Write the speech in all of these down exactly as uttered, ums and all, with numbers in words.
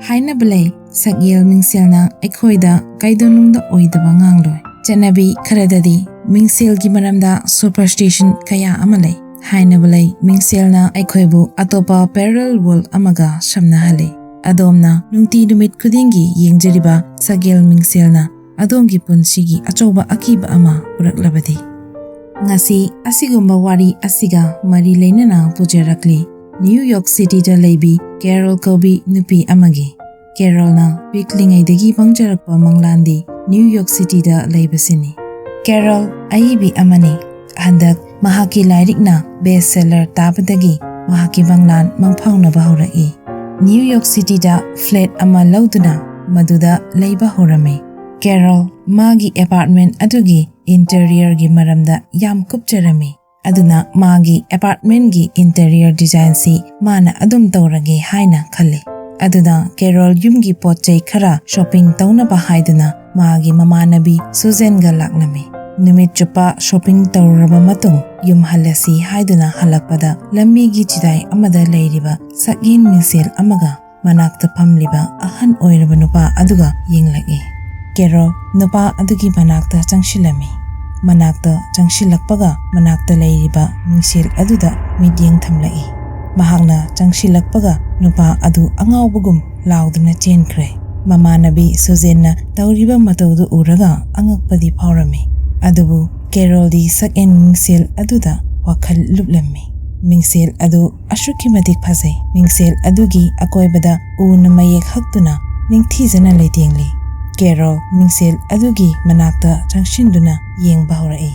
ꯍꯥꯏꯅꯕ ꯂꯩ, ꯁꯛꯌꯦꯜ ꯃꯤꯡꯁꯦꯜꯅ ꯑꯩꯈꯣꯏꯗ ꯀꯩꯗꯧꯅꯨꯡꯗ ꯑꯣꯏꯗꯕ ꯉꯥꯡꯂꯣꯏ꯫ ꯆꯠꯅꯕꯤ ꯈꯔꯗꯗꯤ ꯃꯤꯡꯁꯦꯜꯒꯤ ꯃꯔꯝꯗ superstition ꯀꯌꯥ ꯑꯃ ꯂꯩ꯫ ꯍꯥꯏꯅꯕ ꯂꯩ, ꯃꯤꯡꯁꯦꯜꯅ ꯑꯩꯈꯣꯏꯕꯨ ꯑꯇꯣꯞꯄ parallel world ꯑꯃꯒ ꯁꯝꯅꯍꯜꯂꯤ꯫ ꯑꯗꯣꯝꯅ ꯅꯨꯡꯇꯤ ꯅꯨꯃꯤꯠ ꯈꯨꯗꯤꯡꯒꯤ ꯌꯦꯡꯖꯔꯤꯕ ꯁꯛꯌꯦꯜ ꯃꯤꯡꯁꯦꯜꯅ ꯑꯗꯣꯝꯒꯤ ꯄꯨꯟꯁꯤꯒꯤ ꯑꯆꯧꯕ ꯑꯀꯤꯕ ꯑꯃ ꯄꯨꯔꯛꯂꯕꯗꯤ? ꯉꯁꯤ ꯑꯁꯤꯒꯨꯝꯕ ꯋꯥꯔꯤ ꯑꯁꯤꯒ ꯃꯔꯤ ꯂꯩꯅꯅ ꯄꯨꯖꯔꯛꯂꯤ꯫ ꯅ꯭ꯌꯨ ꯌꯣꯔꯛ ꯁꯤꯇꯤꯗ ꯂꯩꯕꯤ ꯀꯦꯔꯣꯜ ꯀꯧꯕꯤ ꯅꯨꯄꯤ ꯑꯃꯒꯤ꯫ ꯀꯦꯔꯣꯜꯅ ꯄꯤꯛꯂꯤꯉꯩꯗꯒꯤ ꯃꯪꯖꯔꯛꯄ ꯃꯪꯂꯥꯟꯗꯤ ꯅ꯭ꯌꯨ ꯌꯣꯔꯛ ꯁꯤꯇꯤꯗ ꯂꯩꯕꯁꯤꯅꯤ꯫ ꯀꯦꯔꯣꯜ ꯑꯏꯕꯤ ꯑꯃꯅꯤ꯫ ꯍꯟꯗꯛ ꯃꯍꯥꯛꯀꯤ ꯂꯥꯏꯔꯤꯛꯅ best seller ꯇꯥꯕꯗꯒꯤ ꯃꯍꯥꯛꯀꯤ ꯃꯪꯂꯥꯟ ꯃꯪꯐꯥꯎꯅꯕ ꯍꯧꯔꯛꯏ꯫ ꯅ꯭ꯌꯨ ꯌꯣꯔꯛ ꯁꯤꯇꯤꯗ flat ꯑꯃ ꯂꯧꯗꯨꯅ ꯃꯗꯨꯗ ꯂꯩꯕ ꯍꯧꯔꯝꯃꯤ꯫ ꯀꯦꯔꯣꯜ ꯃꯥꯒꯤ apartment ꯑꯗꯨꯒꯤ interiorꯒꯤ ꯃꯔꯝꯗ ꯌꯥꯝ ꯀꯨꯞꯆꯔꯝꯃꯤ꯫ ꯑꯗꯨꯅ ꯃꯥꯒꯤ apartmentꯀꯤ interior designꯁꯤ ꯃꯥꯅ ꯑꯗꯨꯝ ꯇꯧꯔꯒꯦ ꯍꯥꯏꯅ ꯈꯜꯂꯤ꯫ ꯑꯗꯨꯅ ꯀꯦꯔꯣꯜ ꯌꯨꯝꯒꯤ ꯄꯣꯠ ꯆꯩ ꯈꯔ shopping ꯇꯧꯅꯕ ꯍꯥꯏꯗꯨꯅ ꯃꯥꯒꯤ ꯃꯃꯥꯟꯅꯕꯤ ꯁꯨꯖꯦꯟꯒ ꯂꯥꯛꯂꯝꯃꯤ꯫ ꯅꯨꯃꯤꯠ ꯆꯨꯞꯄ shopping ꯇꯧꯔꯨꯔꯕ ꯃꯇꯨꯡ ꯌꯨꯝ ꯍꯜꯂꯁꯤ ꯍꯥꯏꯗꯨꯅ ꯍꯜꯂꯛꯄꯗ ꯂꯝꯕꯤꯒꯤ ꯆꯤꯗꯥꯏ ꯑꯃꯗ ꯂꯩꯔꯤꯕ ꯁꯛꯌꯦꯡ ꯃꯤꯡꯁꯦꯜ ꯑꯃꯒ ꯃꯅꯥꯛꯇ ꯐꯝꯂꯤꯕ ꯑꯍꯟ ꯑꯣꯏꯔꯕ ꯅꯨꯄꯥ ꯑꯗꯨꯒ ꯌꯦꯡꯂꯛꯏ꯫ ꯀꯦꯔꯣꯜ ꯅꯨꯄꯥ ꯑꯗꯨꯒꯤ ꯃꯅꯥꯛꯇ ꯆꯪꯁꯤꯜꯂꯝꯃꯤ꯫ ꯃꯅꯥꯛꯇ ꯆꯪꯁꯤꯜꯂꯛꯄꯒ ꯃꯅꯥꯛꯇ ꯂꯩꯔꯤꯕ ꯃꯤꯡꯁꯦꯜ ꯑꯗꯨꯗ ꯃꯤꯠꯌꯦꯡ ꯊꯝꯂꯛꯏ꯫ ꯃꯍꯥꯛꯅ ꯆꯪꯁꯤꯜꯂꯛꯄꯒ ꯅꯨꯄꯥ ꯑꯗꯨ ꯑꯉꯥꯎꯕꯒꯨꯝ ꯂꯥꯎꯗꯨꯅ ꯆꯦꯟꯈ꯭ꯔꯦ꯫ ꯃꯃꯥꯟꯅꯕꯤ ꯁꯨꯖꯦꯟꯅ ꯇꯧꯔꯤꯕ ꯃꯇꯧꯗꯨ ꯎꯔꯒ ꯑꯉꯛꯄꯗꯤ ꯐꯥꯎꯔꯝꯃꯤ꯫ ꯑꯗꯨꯕꯨ ꯀꯦꯔꯣꯜꯗꯤ ꯁꯛꯌꯦꯡ ꯃꯤꯡꯁꯦꯜ ꯑꯗꯨꯗ ꯋꯥꯈꯜ ꯂꯨꯞꯂꯝꯃꯤ꯫ ꯃꯤꯡꯁꯦꯜ ꯑꯗꯨ ꯑꯁꯨꯛꯀꯤ ꯃꯇꯤꯛ ꯐꯖꯩ꯫ ꯃꯤꯡꯁꯦꯜ ꯑꯗꯨꯒꯤ ꯑꯀꯣꯏꯕꯗ ꯎꯅ ꯃꯌꯦꯛ ꯍꯛꯇꯨꯅ ꯅꯤꯡꯊꯤꯖꯅ ꯂꯩꯇꯦꯡꯂꯤ꯫ ꯀꯦꯔꯣꯜ ꯃꯤꯡꯁꯦꯜ ꯑꯗꯨꯒꯤ ꯃꯅꯥꯛꯇ ꯆꯪꯁꯤꯟꯗꯨꯅ ꯌꯦꯡꯕ ꯍꯧꯔꯛꯏ꯫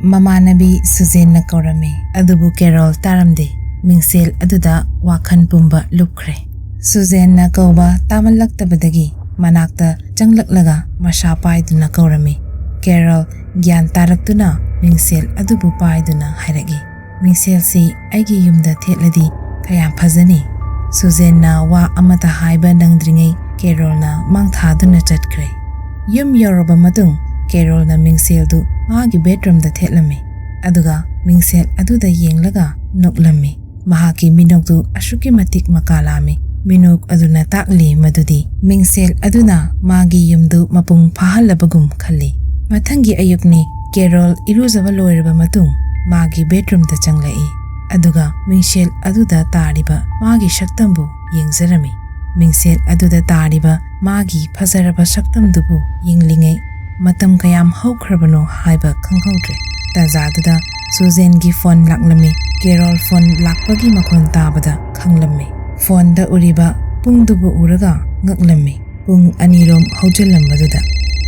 ꯃꯃꯥꯟꯅꯕꯤ ꯁꯨꯖꯦꯟꯅ ꯀꯧꯔꯝꯃꯤ, ꯑꯗꯨꯕꯨ ꯀꯦꯔꯣꯜ ꯇꯥꯔꯝꯗꯦ꯫ ꯃꯤꯡꯁꯦꯜ ꯑꯗꯨꯗ ꯋꯥꯈꯜ ꯄꯨꯝꯕ ꯂꯨꯞꯈ꯭ꯔꯦ꯫ ꯁꯨꯖꯦꯟꯅ ꯀꯧꯕ ꯇꯥꯃꯜꯂꯛꯇꯕꯗꯒꯤ ꯃꯅꯥꯛꯇ ꯆꯪꯂꯛꯂꯒ ꯃꯁꯥ ꯄꯥꯏꯗꯨꯅ ꯀꯧꯔꯝꯃꯤ꯫ ꯀꯦꯔꯣꯜ ꯒ꯭ꯌꯥꯟ ꯇꯥꯔꯛꯇꯨꯅ ꯃꯤꯡꯁꯦꯜ ꯑꯗꯨꯕꯨ ꯄꯥꯏꯗꯨꯅ ꯍꯥꯏꯔꯛꯏ, "ꯃꯤꯡꯁꯦꯜꯁꯤ ꯑꯩꯒꯤ ꯌꯨꯝꯗ ꯊꯦꯠꯂꯗꯤ ꯀꯌꯥꯝ ꯐꯖꯅꯤ?" ꯁꯨꯖꯦꯟꯅ ꯋꯥ ꯑꯃꯠꯇ ꯍꯥꯏꯕ ꯅꯪꯗ꯭ꯔꯤꯉꯩ ꯀꯦꯔꯣꯜꯅ ꯃꯥꯡ ꯊꯥꯗꯨꯅ ꯆꯠꯈ꯭ꯔꯦ꯫ ꯌꯨꯝ ꯌꯧꯔꯕ ꯃꯇꯨꯡ ꯀꯦꯔꯣꯜꯅ ꯃꯤꯡꯁꯦꯜꯗꯨ ꯃꯥꯒꯤ bedroomꯗ ꯊꯦꯠꯂꯝꯃꯤ, ꯑꯗꯨꯒ ꯃꯤꯡꯁꯦꯜ ꯑꯗꯨꯗ ꯌꯦꯡꯂꯒ ꯅꯣꯛꯂꯝꯃꯤ꯫ ꯃꯍꯥꯛꯀꯤ ꯃꯤꯅꯣꯛꯇꯨ ꯑꯁꯨꯛꯀꯤ ꯃꯇꯤꯛ ꯃꯀꯥ ꯂꯥꯝꯃꯤ꯫ ꯃꯤꯅꯣꯛ ꯑꯗꯨꯅ ꯇꯥꯛꯂꯤ ꯃꯗꯨꯗꯤ ꯃꯤꯡꯁꯦꯜ ꯑꯗꯨꯅ ꯃꯥꯒꯤ ꯌꯨꯝꯗꯨ ꯃꯄꯨꯡ ꯐꯥꯍꯜꯂꯕꯒꯨꯝ ꯈꯜꯂꯤ꯫ ꯃꯊꯪꯒꯤ ꯑꯌꯨꯛꯅꯤ꯫ ꯀꯦꯔꯣꯜ ꯏꯔꯨꯖꯕ ꯂꯣꯏꯔꯕ ꯃꯇꯨꯡ ꯃꯥꯒꯤ ꯕꯦꯗꯔꯨꯝꯗ ꯆꯪꯂꯛꯏ, ꯑꯗꯨꯒ ꯃꯤꯡꯁꯦꯜ ꯑꯗꯨꯗ ꯇꯥꯔꯤꯕ ꯃꯥꯒꯤ ꯁꯛꯇꯝꯕꯨ ꯌꯦꯡꯖꯔꯝꯃꯤ꯫ ꯃꯤꯡꯁꯦꯜ ꯑꯗꯨꯗ ꯇꯥꯔꯤꯕ ꯃꯥꯒꯤ ꯐꯖꯔꯕ ꯁꯛꯇꯝꯗꯨꯕꯨ ꯌꯦꯡꯂꯤꯉꯩ ꯃꯇꯝ ꯀꯌꯥꯝ ꯍꯧꯈ꯭ꯔꯕꯅꯣ ꯍꯥꯏꯕ ꯈꯪꯍꯧꯗ꯭ꯔꯦ꯫ ꯇꯥꯟꯖꯥꯗꯨꯗ ꯁꯨꯖꯦꯟꯒꯤ ꯐꯣꯟ ꯂꯥꯛꯂꯝꯃꯤ꯫ ꯀꯦꯔꯣꯜ ꯐꯣꯟ ꯂꯥꯛꯄꯒꯤ ꯃꯈꯣꯟ ꯇꯥꯕꯗ ꯈꯪꯂꯝꯃꯤ꯫ ꯐꯣꯟꯗ ꯎꯔꯤꯕ ꯄꯨꯡꯗꯨꯕꯨ ꯎꯔꯒ ꯉꯛꯂꯝꯃꯤ꯫ ꯄꯨꯡ ꯑꯅꯤꯔꯣꯝ ꯍꯧꯖꯤꯜꯂꯝꯕꯗꯨꯗ꯫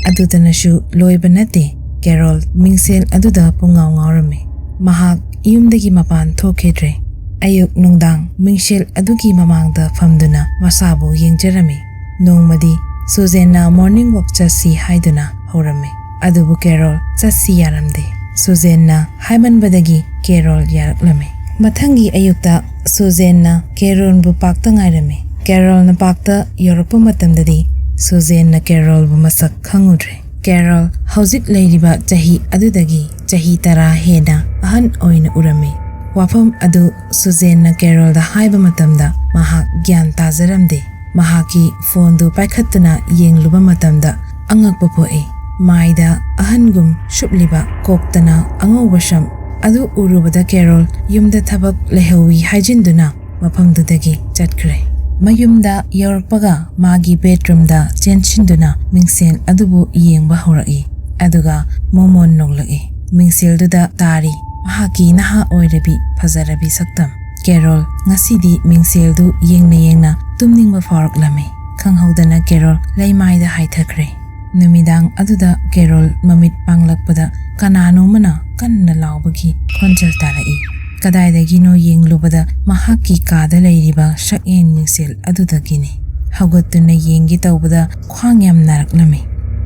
ꯑꯗꯨꯗꯅꯁꯨ ꯂꯣꯏꯕ ꯅꯠꯇꯦ, ꯀꯦꯔꯣꯜ ꯃꯤꯡꯁꯦꯜ ꯑꯗꯨꯗ ꯄꯨꯡꯉꯥꯎ ꯉꯥꯎꯔꯝꯃꯤ꯫ ꯃꯍꯥꯛ ꯌꯨꯝꯗꯒꯤ ꯃꯄꯥꯟ ꯊꯣꯛꯈꯤꯗ꯭ꯔꯦ꯫ ꯑꯌꯨꯛ ꯅꯨꯡꯗꯥꯡ ꯃꯤꯡꯁꯦꯜ ꯑꯗꯨꯒꯤ ꯃꯃꯥꯡꯗ ꯐꯝꯗꯨꯅ ꯃꯁꯥꯕꯨ ꯌꯦꯡꯖꯔꯝꯃꯤ꯫ ꯅꯣꯡꯃꯗꯤ ꯁꯨꯖꯦꯟꯅ ꯃꯣꯔꯅꯤꯡ ꯋꯥꯛ ꯆꯠꯁꯤ ꯍꯥꯏꯗꯨꯅ ꯍꯧꯔꯝꯃꯤ, ꯑꯗꯨꯕꯨ ꯀꯦꯔꯣꯜ ꯆꯠꯁꯤ ꯌꯥꯔꯝꯗꯦ꯫ ꯁꯨꯖꯦꯟꯅ ꯍꯥꯏꯃꯟꯕꯗꯒꯤ ꯀꯦꯔꯣꯜ ꯌꯥꯔꯛꯂꯝꯃꯤ꯫ ꯃꯊꯪꯒꯤ ꯑꯌꯨꯛꯇ ꯁꯨꯖꯦꯟꯅ ꯀꯦꯔꯣꯜꯕꯨ ꯄꯥꯛꯇ ꯉꯥꯏꯔꯝꯃꯤ꯫ ꯀꯦꯔꯣꯜꯅ ꯄꯥꯛꯇ ꯌꯧꯔꯛꯄ ꯃꯇꯝꯗꯗꯤ ꯁꯨꯖꯦꯟꯅ ꯀꯦꯔꯣꯜꯕꯨ ꯃꯁꯛ ꯈꯪꯉꯨꯗ꯭ꯔꯦ꯫ ꯀꯦꯔꯣꯜ ꯍꯧꯖꯤꯛ ꯂꯩꯔꯤꯕ ꯆꯍꯤ ꯑꯗꯨꯗꯒꯤ ꯆꯍꯤ ꯇꯔꯥ ꯍꯦꯟꯅ ꯑꯍꯟ ꯑꯣꯏꯅ ꯎꯔꯝꯃꯤ꯫ ꯋꯥꯐꯝ ꯑꯗꯨ ꯁꯨꯖꯦꯟꯅ ꯀꯦꯔꯣꯜꯗ ꯍꯥꯏꯕ ꯃꯇꯝꯗ ꯃꯍꯥꯛ ꯒ꯭ꯌꯥꯟ ꯇꯥꯖꯔꯝꯗꯦ꯫ ꯃꯍꯥꯛꯀꯤ ꯐꯣꯟꯗꯨ ꯄꯥꯏꯈꯠꯇꯨꯅ ꯌꯦꯡꯂꯨꯕ ꯃꯇꯝꯗ ꯑꯉꯛꯄ ꯄꯣꯛꯏ꯫ ꯃꯥꯏꯗ ꯑꯍꯟꯒꯨꯝ ꯁꯨꯞꯂꯤꯕ ꯀꯣꯛꯇꯅ ꯑꯉꯧꯕ ꯁꯝ ꯑꯗꯨ ꯎꯔꯨꯕꯗ ꯀꯦꯔꯣꯜ ꯌꯨꯝꯗ ꯊꯕꯛ ꯂꯩꯍꯧꯋꯤ ꯍꯥꯏꯖꯤꯟꯗꯨꯅ ꯃꯐꯝꯗꯨꯗꯒꯤ ꯆꯠꯈ꯭ꯔꯦ꯫ ꯃꯌꯨꯝꯗ ꯌꯧꯔꯛꯄꯒ ꯃꯥꯒꯤ ꯕꯦꯗꯔꯨꯝꯗ ꯆꯦꯟꯁꯤꯟꯗꯨꯅ ꯃꯤꯡꯁꯦꯜ ꯑꯗꯨꯕꯨ ꯌꯦꯡꯕ ꯍꯧꯔꯛꯏ, ꯑꯗꯨꯒ ꯃꯣꯃꯣꯟ ꯅꯣꯛꯂꯛꯏ꯫ ꯃꯤꯡꯁꯦꯜꯗꯨꯗ ꯇꯥꯔꯤ ꯃꯍꯥꯛꯀꯤ ꯅꯍꯥ ꯑꯣꯏꯔꯕꯤ ꯐꯖꯔꯕꯤ ꯁꯛꯇꯝ꯫ ꯀꯦꯔꯣꯜ ꯉꯁꯤꯗꯤ ꯃꯤꯡꯁꯦꯜꯗꯨ ꯌꯦꯡꯅ ꯌꯦꯡꯅ ꯇꯨꯝꯅꯤꯡꯕ ꯐꯥꯎꯔꯛꯂꯝꯃꯤ꯫ ꯈꯪꯍꯧꯗꯅ ꯀꯦꯔꯣꯜ ꯂꯩꯃꯥꯏꯗ ꯍꯥꯏꯊꯈ꯭ꯔꯦ꯫ ꯅꯨꯃꯤꯗꯥꯡ ꯑꯗꯨꯗ ꯀꯦꯔꯣꯜ ꯃꯃꯤꯠ ꯄꯥꯡꯂꯛꯄꯗ ꯀꯅꯥꯅꯣꯃꯅ ꯀꯟꯅ ꯂꯥꯎꯕꯒꯤ ꯈꯣꯟꯖꯦꯜ ꯇꯥꯔꯛꯏ꯫ ꯀꯗꯥꯏꯗꯒꯤꯅꯣ ꯌꯦꯡꯂꯨꯕꯗ ꯃꯍꯥꯛꯀꯤ ꯀꯥꯗ ꯂꯩꯔꯤꯕ ꯁꯛꯌꯦꯡ ꯃꯤꯡꯁꯦꯜ ꯑꯗꯨꯗꯒꯤꯅꯤ꯫ ꯍꯧꯒꯠꯇꯨꯅ ꯌꯦꯡꯒꯦ ꯇꯧꯕꯗ ꯈ꯭ꯋꯥꯡ ꯌꯥꯝ ꯅꯥꯔꯛꯂꯝꯃꯤ꯫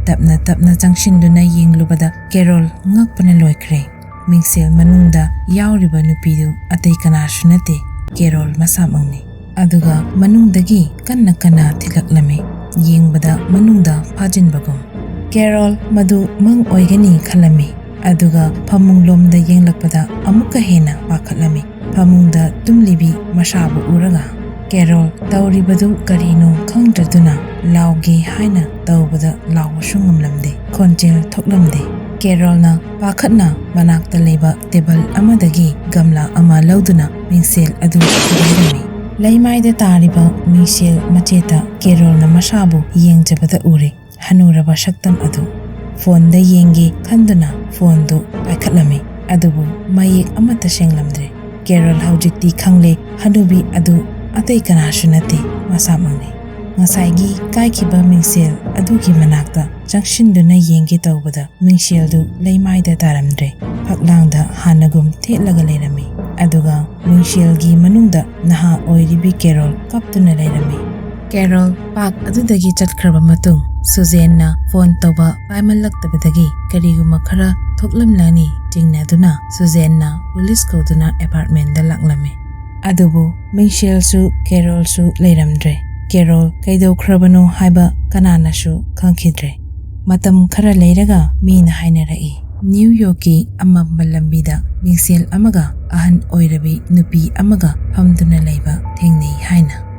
ꯇꯞꯅ ꯇꯞꯅ ꯆꯪꯁꯤꯟꯗꯨꯅ ꯌꯦꯡꯂꯨꯕꯗ ꯀꯦꯔꯣꯜ ꯉꯛꯄꯅ ꯂꯣꯏꯈ꯭ꯔꯦ꯫ ꯃꯤꯡꯁꯦꯜ ꯃꯅꯨꯡꯗ ꯌꯥꯎꯔꯤꯕ ꯅꯨꯄꯤꯗꯨ ꯑꯇꯩ ꯀꯅꯥꯁꯨ ꯅꯠꯇꯦ, ꯀꯦꯔꯣꯜ ꯃꯁꯥꯃꯛꯅꯤ꯫ ꯑꯗꯨꯒ ꯃꯅꯨꯡꯗꯒꯤ ꯀꯟꯅ ꯀꯟꯅ ꯊꯤꯜꯂꯛꯂꯝꯃꯤ, ꯌꯦꯡꯕꯗ ꯃꯅꯨꯡꯗ ꯐꯥꯖꯤꯟꯕꯒꯨꯝ꯫ ꯀꯦꯔꯣꯜ ꯃꯗꯨ ꯃꯪ ꯑꯣꯏꯒꯅꯤ ꯈꯜꯂꯝꯃꯤ, ꯑꯗꯨꯒ ꯐꯃꯨꯡꯂꯣꯝꯗ ꯌꯦꯡꯂꯛꯄꯗ ꯑꯃꯨꯛꯀ ꯍꯦꯟꯅ ꯄꯥꯈꯠꯂꯝꯃꯤ꯫ ꯐꯃꯨꯡꯗ ꯇꯨꯝꯂꯤꯕꯤ ꯃꯁꯥꯕꯨ ꯎꯔꯒ ꯀꯦꯔꯣꯜ ꯇꯧꯔꯤꯕꯗꯨ ꯀꯔꯤꯅꯣ ꯈꯪꯗ꯭ꯔꯗꯨꯅ ꯂꯥꯎꯒꯦ ꯍꯥꯏꯅ ꯇꯧꯕꯗ ꯂꯥꯎꯕꯁꯨ ꯉꯝꯂꯝꯗꯦ, ꯈꯣꯟꯖꯦꯜ ꯊꯣꯛꯂꯝꯗꯦ꯫ ꯀꯦꯔꯣꯜꯅ ꯄꯥꯈꯠꯅ ꯃꯅꯥꯛꯇ ꯂꯩꯕ ꯇꯦꯕꯜ ꯑꯃꯗꯒꯤ ꯒꯝꯂꯥ ꯑꯃ ꯂꯧꯗꯨꯅ ꯃꯤꯡꯁꯦꯜ ꯑꯗꯨ ꯊꯨꯒꯥꯏꯔꯝꯃꯤ꯫ ꯂꯩꯃꯥꯏꯗ ꯇꯥꯔꯤꯕ ꯃꯤꯡꯁꯦꯜ ꯃꯆꯦꯠꯇ ꯀꯦꯔꯣꯜꯅ ꯃꯁꯥꯕꯨ ꯌꯦꯡꯖꯕꯗ ꯎꯔꯦ꯫ ꯍꯅꯨꯔꯕ ꯁꯛꯇꯝ ꯑꯗꯨ꯫ ꯐꯣꯟꯗ ꯌꯦꯡꯒꯦ ꯈꯟꯗꯨꯅ ꯐꯣꯟꯗꯨ ꯄꯥꯏꯈꯠꯂꯝꯃꯤ, ꯑꯗꯨꯕꯨ ꯃꯌꯦꯛ ꯑꯃꯠꯇ ꯁꯦꯡꯂꯝꯗ꯭ꯔꯦ꯫ ꯀꯦꯔꯣꯜ ꯍꯧꯖꯤꯛꯇꯤ ꯈꯪꯂꯦ, ꯍꯅꯨꯕꯤ ꯑꯗꯨ ꯑꯇꯩ ꯀꯅꯥꯁꯨ ꯅꯠꯇꯦ, ꯃꯁꯥꯃꯛꯅꯤ꯫ ꯉꯁꯥꯏꯒꯤ ꯀꯥꯏꯈꯤꯕ ꯃꯤꯡꯁꯦꯜ ꯑꯗꯨꯒꯤ ꯃꯅꯥꯛꯇ ꯆꯪꯁꯤꯟꯗꯨꯅ ꯌꯦꯡꯒꯦ ꯇꯧꯕꯗ ꯃꯤꯡꯁꯦꯜꯗꯨ ꯂꯩꯃꯥꯏꯗ ꯇꯥꯔꯝꯗ꯭ꯔꯦ꯫ ꯐꯛꯂꯥꯡꯗ ꯍꯥꯟꯅꯒꯨꯝ ꯊꯦꯠꯂꯒ ꯂꯩꯔꯝꯃꯤ, ꯑꯗꯨꯒ ꯃꯤꯡꯁꯦꯜꯒꯤ ꯃꯅꯨꯡꯗ ꯅꯍꯥ ꯑꯣꯏꯔꯤꯕꯤ ꯀꯦꯔꯣꯜ ꯀꯞꯇꯨꯅ ꯂꯩꯔꯝꯃꯤ꯫ ꯀꯦꯔꯣꯜ ꯄꯥꯛ ꯑꯗꯨꯗꯒꯤ ꯆꯠꯈ꯭ꯔꯕ ꯃꯇꯨꯡ ꯁꯨꯖꯦꯟꯅ ꯐꯣꯟ ꯇꯧꯕ ꯄꯥꯏꯃꯜꯂꯛꯇꯕꯗꯒꯤ ꯀꯔꯤꯒꯨꯝꯕ ꯈꯔ ꯊꯣꯛꯂꯝꯂꯅꯤ ꯆꯤꯡꯅꯗꯨꯅ ꯁꯨꯖꯦꯟꯅ ꯄꯨꯂꯤꯁ ꯀꯧꯗꯨꯅ ꯑꯦꯄꯥꯔꯠꯃꯦꯟꯗ ꯂꯥꯛꯂꯝꯃꯤ꯫ ꯑꯗꯨꯕꯨ ꯃꯤꯡꯁꯦꯜꯁꯨ ꯀꯦꯔꯣꯜꯁꯨ ꯂꯩꯔꯝꯗ꯭ꯔꯦ꯫ ꯀꯦꯔꯣꯜ ꯀꯩꯗꯧꯈ꯭ꯔꯕꯅꯣ ꯍꯥꯏꯕ ꯀꯅꯥꯅꯁꯨ ꯈꯪꯈꯤꯗ꯭ꯔꯦ꯫ ꯃꯇꯝ ꯈꯔ ꯂꯩꯔꯒ ꯃꯤꯅ ꯍꯥꯏꯅꯔꯛꯏ, ꯅ꯭ꯌꯨ ꯌꯣꯔꯛꯀꯤ ꯑꯃꯝꯕ ꯂꯝꯕꯤꯗ ꯃꯤꯡꯁꯦꯜ ꯑꯃꯒ ꯑꯍꯟ ꯑꯣꯏꯔꯕꯤ ꯅꯨꯄꯤ ꯑꯃꯒ ꯐꯝꯗꯨꯅ ꯂꯩꯕ ꯊꯦꯡꯅꯩ ꯍꯥꯏꯅ꯫